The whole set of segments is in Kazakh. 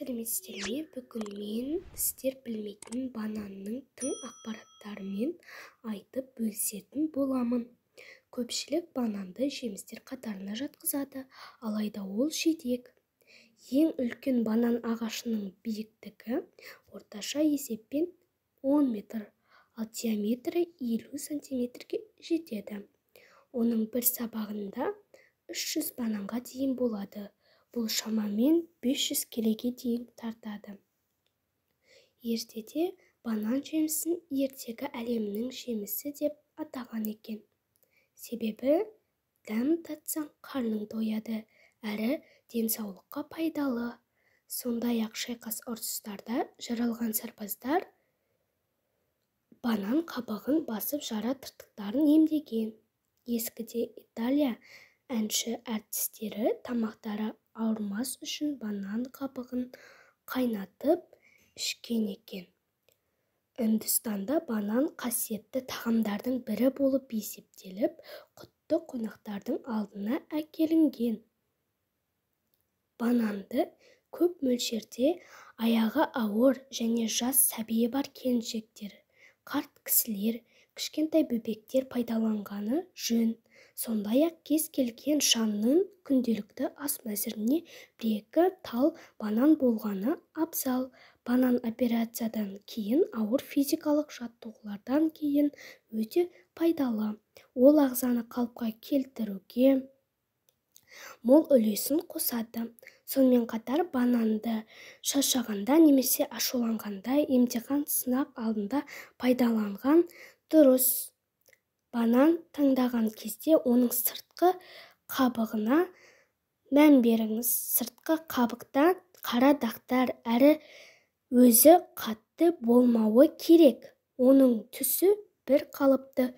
Сәлеметсіздер ме? Бүгін мен сіздер білмейтін бананның тың ақпараттарымен айтып бөлісетін боламын. Көпшілік бананды жемістер қатарына жатқызады, алайда ол жидек. Ең үлкен банан ағашының биіктігі орташа есеппен 10 метр, ал диаметрі 50 сантиметрге жетеді. Оның бір сабағында 300 бананға дейін болады. Бұл шамамен 500 келіге дейін тартады. Ертеде банан жемісін ертегі әлемінің жемісі деп атаған екен. Себебі дәм татсаң қарның тояды, әрі денсаулыққа пайдалы. Сондай-ақ шайқас ұрыстарда жаралған сарбаздар банан қабығын басып жара тыртықтарын емдеген. Ескіде Италия әнші әртістері тамақтары ауырмас үшін банан қабығын қайнатып ішкен екен. Үндістанда банан қасиетті тағамдардың бірі болып есептеліп, құтты қонақтардың алдына әкелінген. Бананды көп мөлшерде аяғы ауыр және жас сәбиі бар келіншектер, қарт кісілер, кішкентай бөбектер пайдаланғаны жөн. Сондай-ақ кез келген жанның күнделікті ас мәзіріне бір-екі тал банан болғаны абзал. Банан операциядан кейін, ауыр физикалық жаттығулардан кейін өте пайдалы. Ол ағзаны қалыпқа келтіруге мол үлесін қосады. Сонымен қатар бананды шаршағанда немесе ашуланғанда, емтихан, сынақ алдында пайдаланған дұрыс. Банан таңдаған кезде оның сыртқы қабығына мән беріңіз. Сыртқы қабықта қара дақтар әрі өзі қатты болмауы керек. Оның түсі бір қалыпты,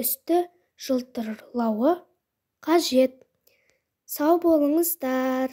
үсті жылтырлауы қажет. Сау болыңыздар.